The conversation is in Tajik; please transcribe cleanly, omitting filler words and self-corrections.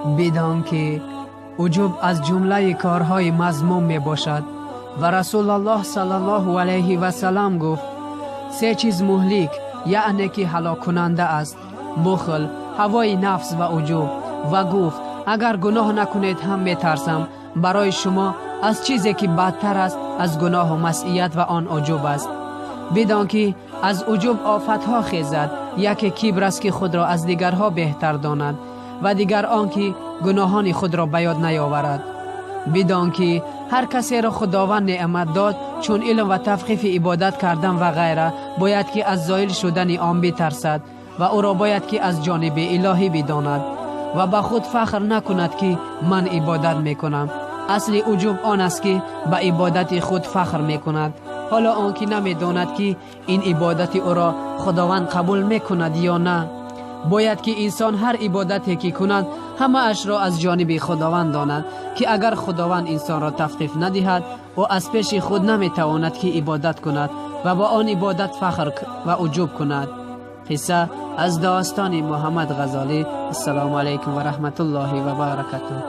Бидон ки уҷуб аз ҷумлаи корҳои мазмум мебошад ва Расулуллоҳ саллаллоҳу алайҳи васаллам гуфт: се чиз муҳлик, яъне ки ҳалоккунанда аст: бухл, ҳавои нафс ва уҷуб. Ва гуфт: агар гуноҳ накунед ҳам метарсам барои шумо аз чизе ки бадтар аст аз гуноҳу масъият, ва он уҷуб аст. Бидон ки аз уҷуб офатҳо хезад. Яке кибр аст, ки худро аз дигарҳо беҳтар донад, ва дигар он ки гуноҳони худро ба ёд наёварад. Бидон ки ҳар касеро Худованд неъмат дод, чун илм ва тавқифи ибодат кардан ва ғайра, бояд ки аз зоил шудани он битарсад ва ӯро бояд ки аз ҷониби илоҳӣ бидонад ва ба худ фахр накунад, ки ман ибодат мекунам. Асли уҷуб он аст, ки ба ибодати худ фахр мекунад, ҳоло он ки намедонад, ки ин ибодати ӯро Худованд қабул мекунад ё на. Бояд ки инсон ҳар ибодате ки кунад, ҳамаашро аз ҷониби Худованд донад, ки агар Худованд инсонро тавқиф надиҳад, ӯ аз пеши худ наметавонад, ки ибодат кунад ва ба он ибодат фахр ва уҷуб кунад. Қисса аз достони Муҳаммад Ғазолӣ. Ассалому алайкум ва раҳматуллоҳи ва баракатуҳ.